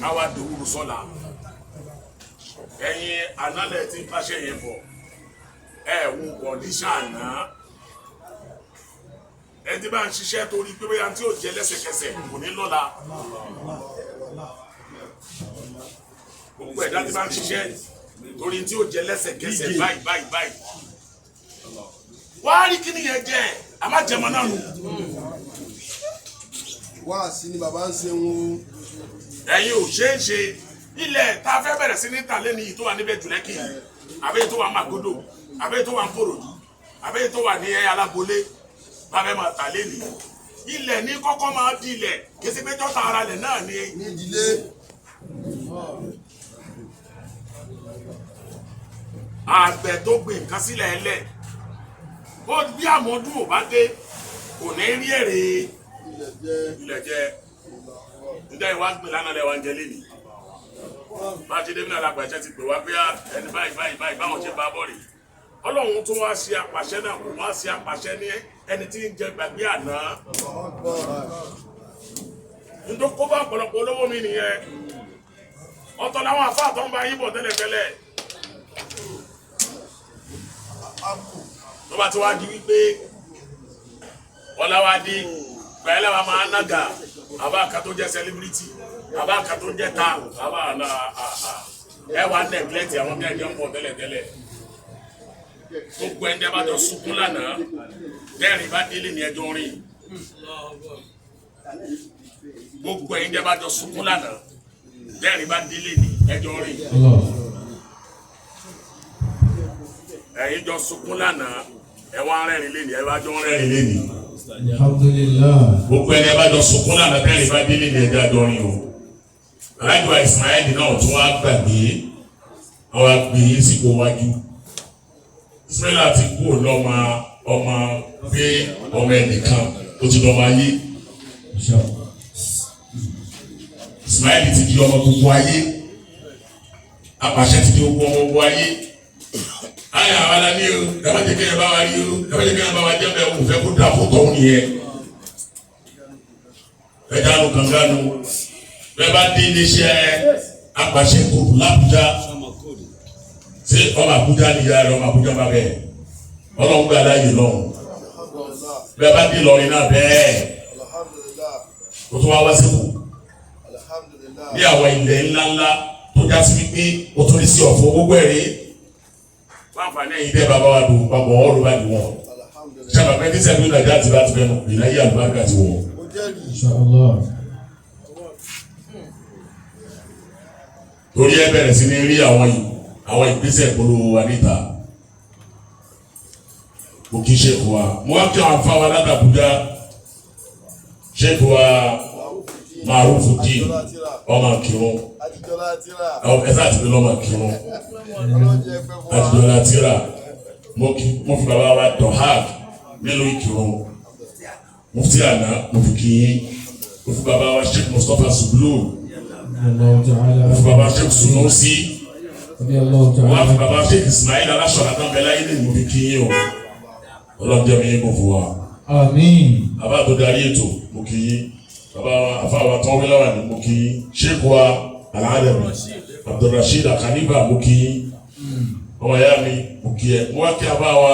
Káwa dòwúrú sọ́la. Ẹ̀yin ànálẹ̀ tí ń báṣẹ́ yẹn bọ̀, ẹ wo condition àná. Ẹni tí bá ń ṣiṣẹ́ torí pé bóyá tí ò jẹ lẹ́sẹ̀kẹsẹ̀ kò ní lọ́la. Gbogbo ẹ̀dá tí bá ń ṣiṣẹ́ torí tí ò jẹ lẹ́sẹ̀kẹsẹ̀ báyìí báyìí báyìí. Wàá rí kíni yẹn jẹ, a má jẹmọ náà nù. Wáàsí ni bàbá ń ṣe wọn. Ẹ̀yin ò ṣeé ṣe ilẹ̀ tá a fẹ́ bẹ̀rẹ̀ sí ní ta lẹ́nu yìí tó wà níbẹ̀ jùlẹ́kì, àbẹ́yẹ tó wà Magodo, àbẹ́yẹ tó wà Nkòròdú, àbẹ́yẹ tó wà ní Alágbolé, bá fẹ́ máa ta lẹ́nu yìí. Ilẹ̀ ní kọ́kọ́ máa di ilẹ̀ kìí ṣe pé jọ́ta ara lẹ̀ náà ni. Ní ìdílé. Àgbẹ̀ tó gbìn nǹkan sílẹ̀ ẹlẹ̀, ó bí àmọ́dún ò bá dé, kò ní rí èrè ilẹ̀ jẹ. Ǹjẹ́ ìwà gbìn lánàá lẹ́wà ń jẹ lẹ́nìí? Bá a ṣe débi náà lágbàṣẹ ti pè wá pé ẹni báyìí báyìí báyìí báwọn ṣe bá bọ̀ rèé. Ọlọ́run tún wá ṣe àpàṣẹ náà, kò wá ṣe àpàṣẹ ní ẹni tí ń jẹ gbàgbé àná. Nítorí kó bá ọ̀pọ̀lọpọ̀ olówó mi nìyẹn. Ọ̀tọ̀ làwọn àfáà tó ń bá yín bọ̀ tẹ́lẹ̀tẹ́lẹ̀. Tó bá ti wá di wípé ọ̀làwádìí gbàyẹ́lá wa máa nága àbá kan tó jẹ́ celebrity, àbá kan tó jẹ́ ta àbá àná ẹ wà neglect àwọn bí ẹni ń bọ̀ tẹ́lẹ̀tẹ́lẹ̀. Gbogbo ẹni tẹ́ bá jọ sunkún lánàá, tẹ́rìn bá délé ní ẹjọ́ rìn. Gbogbo ẹni tẹ́ bá jọ sunkún lánàá, tẹ́rìn bá délé ní ẹjọ́ rìn. Ẹ̀yin jọ sunkún lánàá, ẹ wá rẹ́rìn lé ní, ẹ bá jọ rẹ́rìn lé ní. Alhamdulillah. Gbogbo ẹni ẹ bá jọ sunkún lánàá, tẹ́rìn bá délé ní ẹjọ́ àjọ rìn o. Alájọ Ismail náà tún wá gbàgbé, àwọn àgbè yín sípò wájú. Ismail ti kú lọ́mọ ọmọ pé ọmọ ẹnìkan ó ti dọ́mọ ayé. Ismail ti di ọmọ gbogbo ayé. Apàṣẹ ti di gbogbo ọmọ gbogbo ayé. Ayé àwọn alání o, ẹ má jẹ́ kéèyàn bá wa rí o, ẹ má jẹ́ kéèyàn bá wa jẹ́ bẹ́ẹ̀ o, fẹ́ kó dà fún tọ́hún nìyẹn. Ẹ dánu kàngánu, bẹ́ẹ̀ bá dé iléeṣẹ́ apàṣẹ kòtò l'Àbújá, ṣé ọmọ Àbújá ni ìyá rẹ, ọmọ Àbújá bá bẹ́ẹ̀, Ọlọ́run gbà láàyè lọ́hùn. Bẹ́ẹ̀ bá dé Ìlọrin náà bẹ́ẹ̀, o tún wá wá síkù ní àwọn ilẹ̀ ńláńlá tó já sí wípé o tún lè sí ọ̀fọ̀ gbogbo ẹ̀rí. Fáfàní ẹ̀yin tẹ́ bàbá wa dùn papọ̀ ọ̀rọ̀ bá dùn wọ́n. Sábà pé nísàlẹ̀ ìlú Nàìjíríà ti bá ti fẹ́ nù, ìlàyé àlùbáríkà ti wọ̀. Inshallah. Torí ẹ bẹ̀rẹ̀ sí ní rí àwọn àwọn ìgbésẹ̀ ìpolówó wa níta. Mo kì í ṣe fún wa. Mo wá kí àwọn afáwa látàbújá. Ṣéèkì wa Marufudeen ọmọ Kírun. Ẹ sáà ti fi lọ́mọ Kírun. Àtijọ́lá tíra. Mo fi bàbá wa Dọ̀hák nílùú Ìkírun. Mufti àná mo fi kí yín. Mo fi bàbá wa Sheikh Mustapha Sublu. Mo fi bàbá Sheikh Sunusi. Mo wá fi bàbá Sheikh Ismail Aláṣọ àtàǹbẹ̀lá yìí mo fi kí yín o. Ọlọ́run jẹ́ mi yín kò fún wa. Àmín. Bàbá tó darí ètò mo kí yín. Bàbá afáwa tọ́wéláwà ni mo kí yín. Sheikh wa Aládàmì Abdulrasheed Akaniba mo kí yín. Ọmọ ìyá mi mo kí ẹ. Mo wá kí àbá wa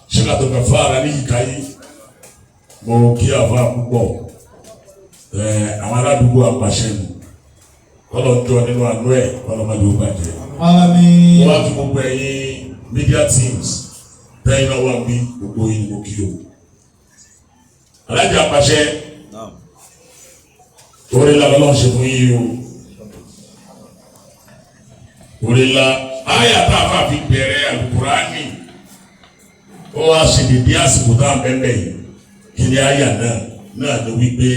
Sheikh Abdulgafar Ali Ikayi. Mo kí àbá púpọ̀. Àwọn aládùúgbò àpàṣẹ nù. Ọlọ́jọ́ nínú àánú ẹ̀ ọlọ́mọdé ó bàjẹ́. Àmín. Mo wá kí gbogbo ẹ̀yin media teams tẹ́yìn náà wà bí gbogbo yín mo kí o. Alájà àpàṣẹ orí ńlá lọ́lọ́run ṣe fún yín o. Orí ńlá àyà tá a fà fi bẹ̀rẹ̀ alukurani ó wá ṣe dèdé àsìkò tá a bẹ̀rẹ̀ yìí. Kí ni àyà náà náà ló wí pé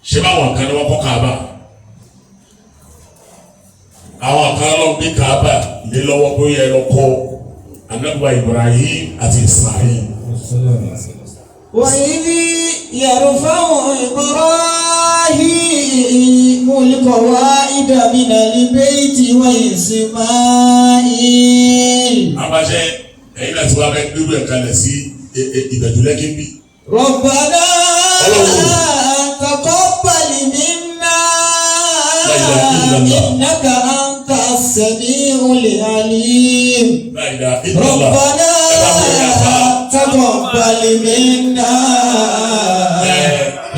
ṣé báwọn kan ní wọ́n kọ́ Kaaba, àwọn kan lọ gbé Kaaba lé lọ́wọ́ bóyá ẹ lọ kọ́ anabiwa Ibrahim àti Ismail. وإذ يرفع إبراهيم القواعد من البيت وإسماعيل. Abájẹ́ ẹ̀yin láti wá fẹ́ gbérú ẹ̀ kalẹ̀ sí Ìbẹ̀jú-Lẹ́kí bí. ربنا تقبل منا. ilaha illallah. إنك أنت السميع العليم La ilaha illallah. ربنا Ẹ bá wọlé àfa. تقبل منا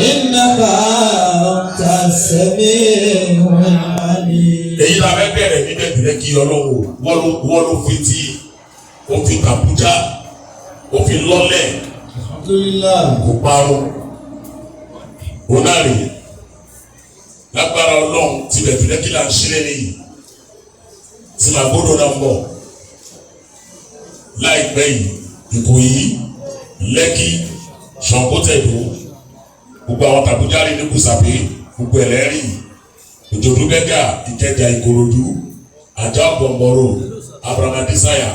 إنك أنت السميع العليم Èyí la fẹ́ bẹ̀rẹ̀ níbẹ̀ tẹ̀lé kí Ọlọ́run wọ́n ló fi ti ó fi tàbújá ó fi lọ́lẹ̀ Alhamdulillah. kò parun. Òun náà rèé lágbára Ọlọ́run tibẹ̀ tẹ̀lé kí là ń ṣílẹ̀ nìyí tí màgbódò náà ń bọ̀ láìpẹ́ yìí Ìkòyí Lẹ́kì Ṣàngótẹ̀dó gbogbo àwọn tàbújá rí ní Kùsàpé gbogbo ẹlẹ́rìí Òjòdú Bẹ́gà Ìkẹjà Ìkòròdú Àjà Ọ̀gbọ̀ngbọ̀rò Abramadisaya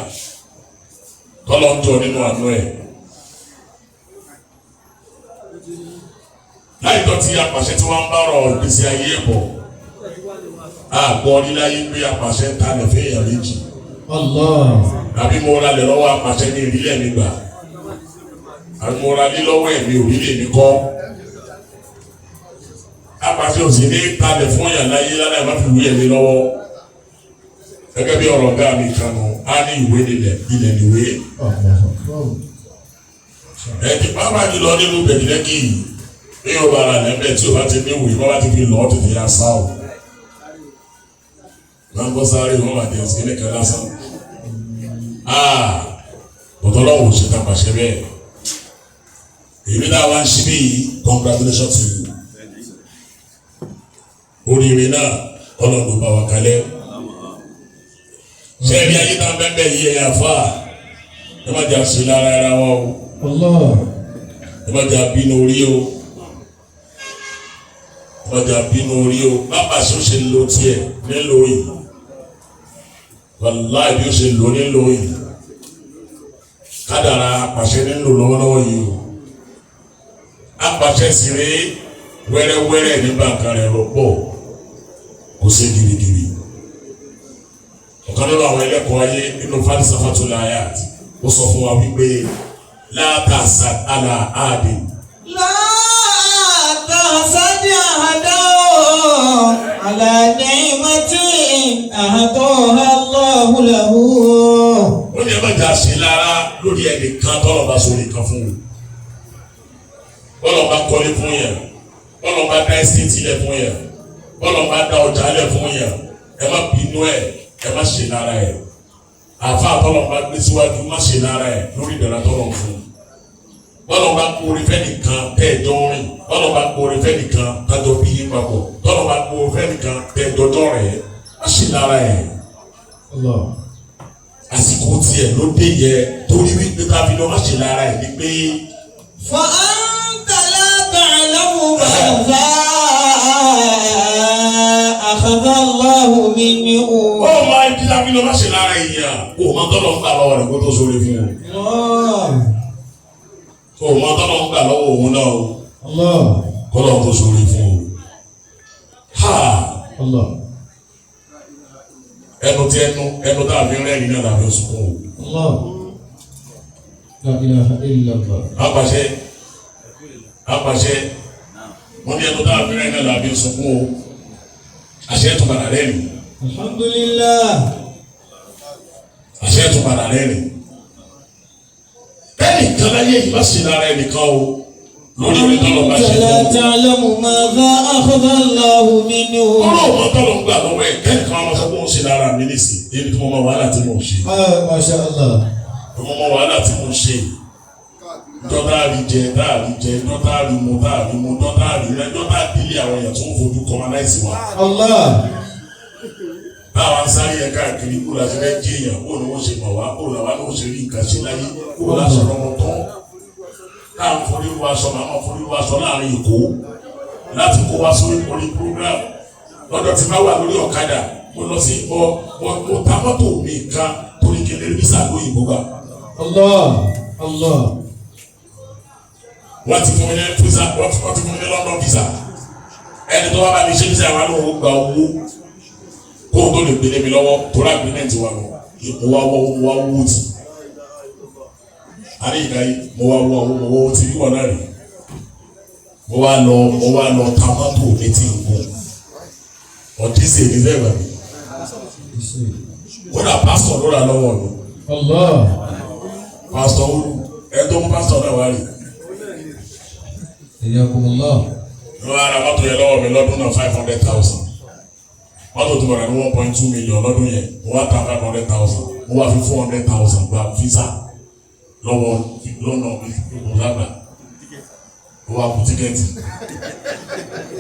kọ́lọ́ ń jọ nínú àánú ẹ̀. Láìpẹ́ tí apàṣẹ tí wọ́n ń bá ọ̀rọ̀ ìgbésí ayé ẹ̀ bọ̀ àgbọ̀ níláyé pé apàṣẹ ń talẹ̀ fún èèyàn méjì Allah. àbí mo ra lẹ̀ lọ́wọ́ apàṣẹ ní ìrílẹ̀ mi gbà àbí mo ra lé lọ́wọ́ ẹ̀mí òrílẹ̀ mi kọ́ apàṣẹ òsì ní talẹ̀ fún èèyàn láyé láláì má fi wí ẹ̀mí lọ́wọ́ gẹ́gẹ́ bí ọ̀rọ̀ ọ̀gá mi kan nù á ní ìwé nílẹ̀ ilẹ̀ níwé Allahu Akbar. ẹ̀ẹ́dì pàápàá jùlọ nínú bẹ̀gìlẹ́kì bí o bá ra lẹ́bẹ̀ tí o bá ti ní ìwé bá bá ti fi lọ́ọ́ tètè yá sá o máa ń bọ́ sáré wọn bá jẹun sí nìkan lásán bọ̀dọ̀ lọ́wọ́ ò ṣe ta pàṣẹ bẹ́ẹ̀ èmi náà wá ń ṣe bí yìí congratulations to you oríire náà ọlọ́run ló bá wa kalẹ̀ ṣé ẹ̀rí ayé náà bẹ́ẹ̀ bẹ́ẹ̀ yí ẹ̀yà fà ẹ má jẹ́ àṣẹ lára ara wa o Allah. ẹ má jẹ́ àbínú orí o ẹ má jẹ́ àbínú orí o bàbá ṣe ó ṣe lo tiẹ̀ nílò yìí wàláì bí ó ṣe lò nílò yìí kádàrá apàṣẹ nílò lọ́wọ́lọ́wọ́ yìí o apàṣẹ sì rèé wẹ́rẹ́wẹ́rẹ́ nígbà kan rẹ̀ rọ́pò kò sí girigiri ọ̀kan nínú àwọn ẹlẹ́kọ̀ọ́ ayé nínú falsafatul hayat ó sọ fún wa wípé látàsá àlà àdè لا تحسد أحدا على نعمة أعطاها الله له ó ní ẹ má jà sí lára lórí ẹnìkan tọ́lọ̀ bá sórí kan fún un bọ́lọ̀ bá kọ́lé fún yẹn bọ́lọ̀ bá dá ẹ́sítéètì lẹ̀ fún yẹn bọ́lọ̀ bá dá ọjà lẹ̀ fún yẹn ẹ má bínú ẹ ẹ má ṣe lára ẹ àfa tọ́lọ̀ bá gbé síwájú má ṣe lára ẹ lórí ìdára tọ́lọ̀ fún un bọ́lọ̀ bá kóore fẹ́ nìkan tẹ́ ẹ jọ ń rìn bọ́lọ̀ bá kóore fẹ́ nìkan tájọ bí yín papọ̀ tọ́lọ̀ bá kóore fẹ́ nìkan tẹ́ ẹ jọjọ́ rẹ̀ má ṣe lára ẹ Allah. àsìkò tiẹ̀ ló dé yẹ torí wípé káfí lọ́ má ṣe lára ẹ̀ ni pé فأنت لا تعلم ماذا أخذ الله منه ó máa ń dídá fi lọ́ má ṣe lára èèyàn kó o máa tọ́lọ̀ ń gbà lọ́wọ́ rẹ̀ kó tó sóore fún un الله kó o máa tọ́lọ̀ ń gbà lọ́wọ́ òun náà o Allah. kó lọ́n tó sóore fún o. Ha Allah. ẹnu tí ẹnu ẹnu tá a fi ń rẹ́rìn náà la fi ń sunkún o. Allah. La ilaha illallah. Apàṣẹ apàṣẹ wọ́n ní ẹnu tá a fi rẹ́rìn náà la fi ń sunkún o. Àṣẹ tó padà rẹ́rìn Alhamdulillah. àṣẹ tó padà rẹ́rìn. Bẹ́ẹ̀ni kan láyé yìí má ṣe lára ẹnìkan o lórí orí tọ́lọ̀ bá ṣe أنت لا fún un. تعلم ماذا أخذ الله منه. Ọlọ́run mọ tọ́lọ̀ ń gbà lọ́wọ́ ẹ̀ kẹ́nìkan máa sọ pé ó ń ṣe lára mi nísì èyí tí mo mọ wàhálà tí mo ń ṣe. Ah, Masha Allah. Mo mọ wàhálà tí mo ń ṣe. Dọ́tà rí jẹ, táà rí jẹ, dọ́tà rí mu, táà rí mu, dọ́tà rí rẹ, dọ́tà délé àwọn èèyàn tó ń fojú kọmanáìsì wa. Allah. Táwa ń sáré yẹn káàkiri kó la ṣe fẹ́ jẹ́ èèyàn, kó ni wọ́n ṣe mọ̀ wá, kó làwa ní wọ́n ṣe rí nǹkan ṣe láyé, kó la ṣe rọmọ tán. Táà ń forí ru aṣọ, màá máa forí ru aṣọ láàrin Èkó láti kó wá sórí orí program. Lọ́dọ̀ tí máa wà lórí ọ̀kadà, mo lọ sí ọ mo ta mọ́tò mi kan torí kí n lè rí visa lóyìnbó gbà. Allah. Allah. Wọ́n ti fún mi ní visa, wọ́n ti fún mi ní London visa. Ẹni tó wá bá mi ṣe visa wa ló ń gba owó kó o tó lè gbélé mi lọ́wọ́ torí agreement wa nù. Mo wá wọ́ mo wá wó tì. Àní ìgbà yìí mo wá wọ́ mo wọ́ owó tì bí wọ́n náà rí. Mo wá lọ ta mọ́tò mi tí ń gùn. Ọtí sì èmi fẹ́ gbà mí. Kódà pásítọ̀ ló rà lọ́wọ́ mi. Allah. Pásítọ̀ Olú ẹ tó mú pásítọ̀ náà wá rí. Hayyakumullah. Ló wá ra mọ́tò yẹn lọ́wọ́ mi lọ́dún náà 500,000. Mọ́tò tó bọ̀rẹ̀ ní 1.2 million lọ́dún yẹn. Mo wá ta 500,000. Mo wá fi 400,000 gba visa lọ́wọ́ lọ́nà mi lágbà. Mo wá kú ticket.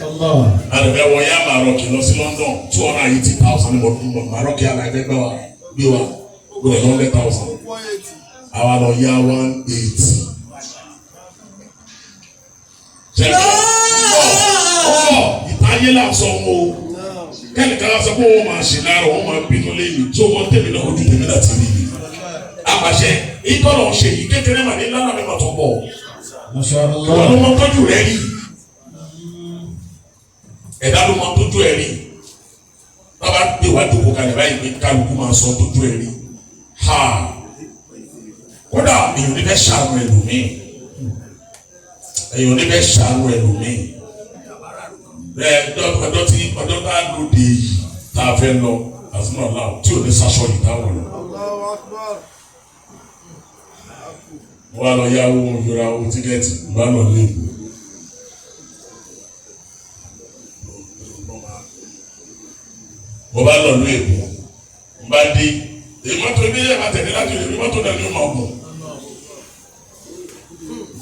Allah. Àdàbẹ̀ wọ yá Màrọ́kì lọ sí London 280,000 ní mo Màrọ́kì àlàyé gbé wa gbé wa gbé wa 100,000. Àwa lọ yá 180. Ṣé ọ̀ ìtayé là ń sọ wọn o? Kẹ́nìkan á sọ pé wọ́n máa ṣe lára wọ́n máa bínú lẹ́yìn tí wọ́n tẹ̀mí náà ojú tèmi náà ti rí mi. Àpàṣẹ ìtọ́nà ṣe yìí kékeré mà ní lánàá mi mà tó bọ̀. Masha Ìwọ ló Allah. mọ tọ́jú rẹ rí. Ẹ̀dá ló mọ tọ́jú ẹ rí. Bàbá gbé wá jókòó kalẹ̀ báyìí pé kálukú máa sọ tọ́jú ẹ rí. Ha! Kódà èèyàn ní fẹ́ ṣàánú ẹlòmíì. Èèyàn ní fẹ́ ṣàánú ẹlòmíì. Ẹ ọjọ́ tí ọjọ́ tá a lò dé yìí tá a fẹ́ lọ àtúnọ̀ náà tí ò ní sasọ yìí táwọn lọ. Allahu Akbar. Mo wá lọ yá owó yọra owó ticket mo bá lọ lé ìlú. Mo bá lọ lú Èkó, mo bá dé, èyí mọ́tò ní ẹ̀ máa tẹ̀lé láti ìlú mọ́tò náà ni ó máa gùn.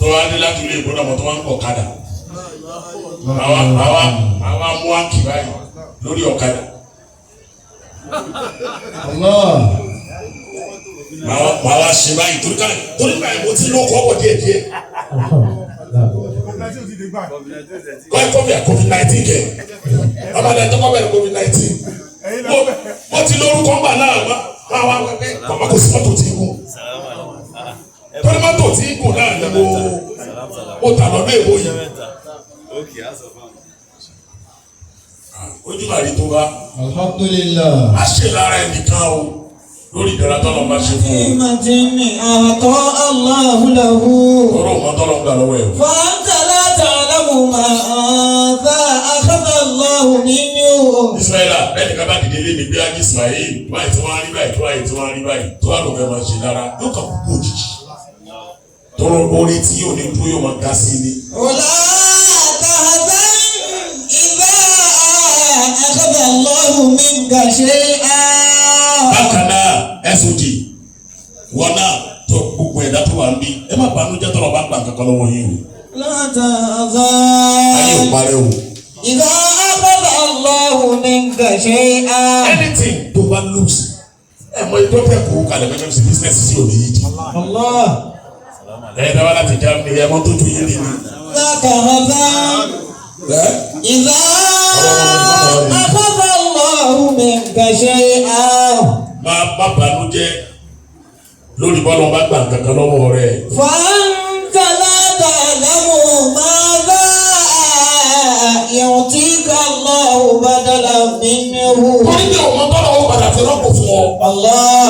Tó wá dé láti ìlú Èkó náà mo tó wá ń kọ̀ ọ̀kadà. Àwa àwa àwa mú àkì báyìí lórí ọ̀kadà. Allah. Màá wá ṣe báyìí torí káyìí torí báyìí mo ti lóko ọ̀pọ̀ díẹ̀ díẹ̀. Kọ́ ẹ̀kọ́ COVID-19 kẹ̀. Ọmọdé tó kọ́ bẹ̀rẹ̀ COVID-19. Mo ti lórúkọ ńgbà náà máa wá wẹ́pẹ́ bàbá kò sí mọ́tò tí ń gùn. Torí mọ́tò tí ń gùn náà ni mo tà lọ́dọ̀ èbó yìí. Ojú màrí tó bá. Alhamdulillah. Má ṣe lára ẹnìkan o lórí ìdára tọ́lọ̀ máa ṣe fún o. نعمة أعطى الله له Tọ́rọ̀ ọmọ tọ́lọ̀ ń gbà lọ́wọ́ ẹ̀ o. فأنت لا تعلم ماذا أخذ الله منه Ismaila bẹ́ẹ̀ni ká bá dìde lé mi bí ájí Ismail báyìí tí wọ́n á rí báyìí tí wọ́n á rí tí wọ́n á rí báyìí tó wà ló fẹ́ máa ṣe lára yóò kàn kúkú òjijì. Tọ́rọ orí tí yóò ní dúró yóò máa ga sí ni. ولا تحزن إذا أخذ الله منك شيئا Bákan náà SOG wọn náà tó gbogbo ẹ̀dá tó wà ń bí ẹ má banújẹ́ tọ́lọ̀ bá gbà kankan lọ́wọ́ yín o. لا Ayé ò تحزن parẹ́ o. إذا أخذ الله منك شيئا Anything tó bá lose ẹ mọ ìtọ́ tẹ̀ kó kalẹ̀ fẹ́fẹ́ sí business sí òní yìí jì. الله Ẹ dáwọ́ láti Germany ẹ mọ́ tó ju yín rí ni. لا تحزن Ẹ إذا أخذ الله منك شيئا má má banújẹ́ lórí bọ́lá wọn bá gbà kankan lọ́wọ́ rẹ̀. فأنت لا تعلم ماذا يعطيك الله بدلا منه Torí pé òun tọ́lọ̀ ó padà fi rọ́pò fún ọ. الله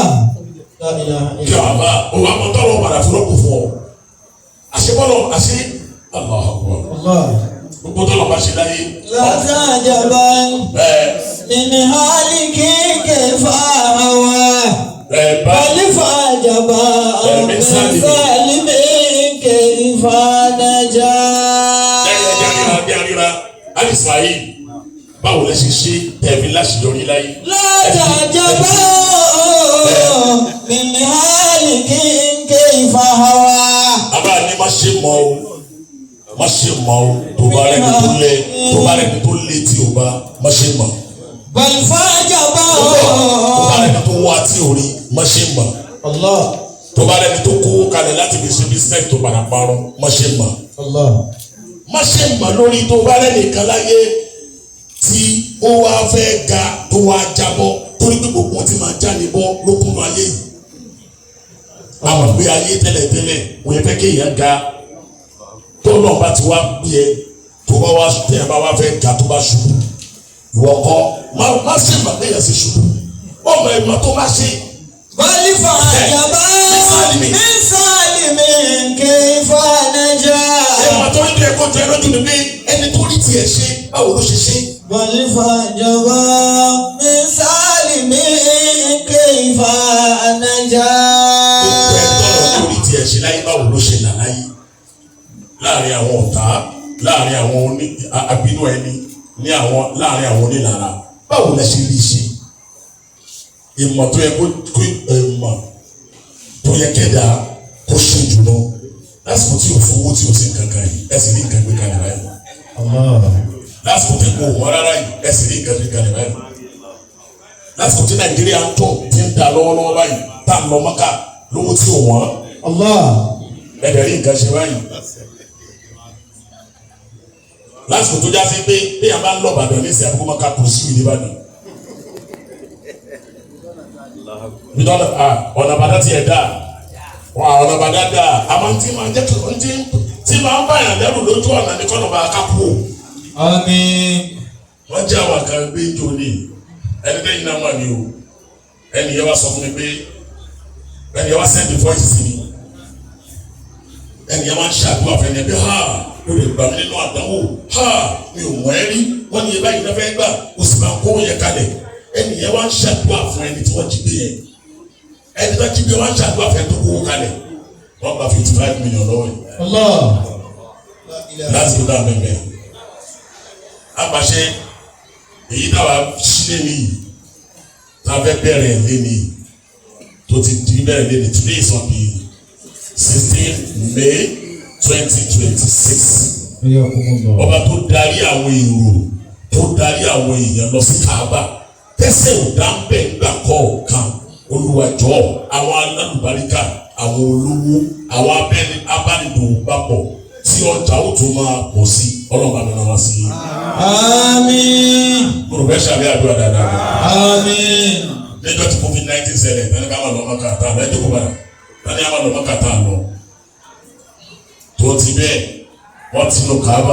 La ilaha Kí illallah. wàá bá òun àmọ́ tọ́lọ̀ ó padà fi rọ́pò fún ọ. Àṣebọ́lọ̀ àṣe Allahu Akbar. Allah. Gbogbo tọ́lọ̀ bá ṣe láyé. لا تعجبا Ẹ من هالك كيف هوى ẹ bá بل فعجبا من سالم كيف نجا lẹ́yìn ẹja ríra bí aríra Alismail báwo lẹ ṣe ṣe tẹ̀mí láṣeyọrí láyé. لا تعجبا من هالك كيف هوى Abá ní má ṣe mọ o má ṣe mọ o tó bá rẹni tó lé tó bá rẹni tó lé tí o bá má ṣe mọ. بل فعجبا Tó bá rẹni tó wá tí o rí má ṣe mọ. Allah. Tó bá rẹni tó kówó kalẹ̀ láti fi ṣe business tó padà parun má ṣe mọ. Allah. Má ṣe mọ lórí tó bá rẹni kan láyé tí ó wá fẹ́ ga tó wá jábọ́ torí pé gbogbo ti máa jáde bọ́ lókùnrin ayé yìí. Àwọn ìgbé ayé tẹ́lẹ̀tẹ́lẹ̀ wọ́n yẹ fẹ́ kéèyàn ga tó náà bá ti wá gbé ẹ tó bá wá tẹ̀ bá wá fẹ́ ga tó bá ṣubú ìwọ kọ́ má má ṣe mà léèyàn ṣe ṣubú ọmọ ìmọ̀ tó bá ṣe بل فعجبا من سالم كيف نجا ẹ máa tó ń bí ẹ̀kọ́ jẹ lójú ni pé ẹni tó rí tiẹ̀ ṣe báwo ló ṣe ṣe. بل فعجبا من سالم كيف نجا. Gbogbo ẹ̀ tọrọ lórí tiẹ̀ ṣe láyé, báwo ló ṣe là láyé láàrin àwọn ọ̀tá, láàrin àwọn oní abínú ẹni ní àwọn, láàrin àwọn onílára? Báwo la ṣe rí ṣe? Ìmọ̀ tó yẹ kó ìmọ̀ tó yẹ kẹ́dà kó ṣe jùlọ lásìkò tí o fowó tí o sì nǹkan kan yìí, ẹ sì ní nǹkan gbé kalẹ̀ báyìí. Allah. Lásìkò tí kò wọ́n rárá yìí, ẹ sì ní nǹkan gbé kalẹ̀ báyìí. Lásìkò tí Nàìjíríà ń tọ̀ tí ń da lọ́wọ́lọ́wọ́ báyìí, tá à ń lọ Mọ́kà lówó tí ò wọ́n, Allah. ẹ̀dẹ̀ rí nǹkan ṣe báyìí. Lásìkò tó já sí pé bí a bá ń lọ Ìbàdàn ní ìsìn àbúkọ́ Mọ́kà kò sí ìlú Ìbàdàn nítorí ọ̀nà Ìbàdàn ti ẹ̀ dá wà, ọ̀nà Ìbàdàn dá. Àmọ́ tí máa jẹ́ tí máa ń báyàn lẹ́rù lójú ọ̀nà ní kọ́nà bá ká kú o. Àmín. Wọ́n jẹ́ àwọn kan gbé jò ní ẹni tẹ́yìn náà mà ní o. Ẹni yẹn wá sọ fún mi pé ẹni yẹn wá send the voice sí mi. Ẹni yẹn wá ń ṣàdúrà fún ẹni yẹn pé ha, o lè gbà mí nínú àdánwò, ha, mi ò mọ̀ ẹ́ rí. Wọ́n ní ibà yìí náà fẹ́ gbà, o sì máa kó yẹn kalẹ̀. Ẹni yẹn wá ń ṣàdúrà fún ẹni tí wọ́n jí gbé yẹn. Ẹni tó jí gbé wá ń ṣàdúrà fún ẹni tó kó kalẹ̀. Wọ́n gba 55 million lọ́wọ́ yìí. Allah. Lásìkò náà mẹ́mẹ́ apàṣẹ èyí táwa sílé mi yìí, tá a fẹ́ bẹ̀rẹ̀ lé mi yìí, tó ti di bẹ̀rẹ̀ lé mi. Today is on the 16 May 2026. Hayyakumullah. Ọba tó darí àwọn èrò, tó darí àwọn èèyàn lọ sí Kaaba, tẹsẹ̀ ò dá ń bẹ̀ nígbà kọ̀ọ̀kan, Olúwa jọ̀ọ́, àwọn alálùbáríkà, àwọn olówó, àwọn abẹ́ni abánidòwò papọ̀ tí ọjà ó tún máa pọ̀ sí, ọlọ́ba mi náà wá sí i. Àmín. Mo rò fẹ́ ṣàlẹ́ àdúrà dáadáa. Àmín. Níjọ́ tí COVID-19 ṣẹlẹ̀, tani ká máa lọ Mọ́kà tá a lọ? Ẹjọ́ kò bára tani ká máa lọ Mọ́kà tá a lọ. Tó ti bẹ́ẹ̀, wọ́n ti lọ Kaaba.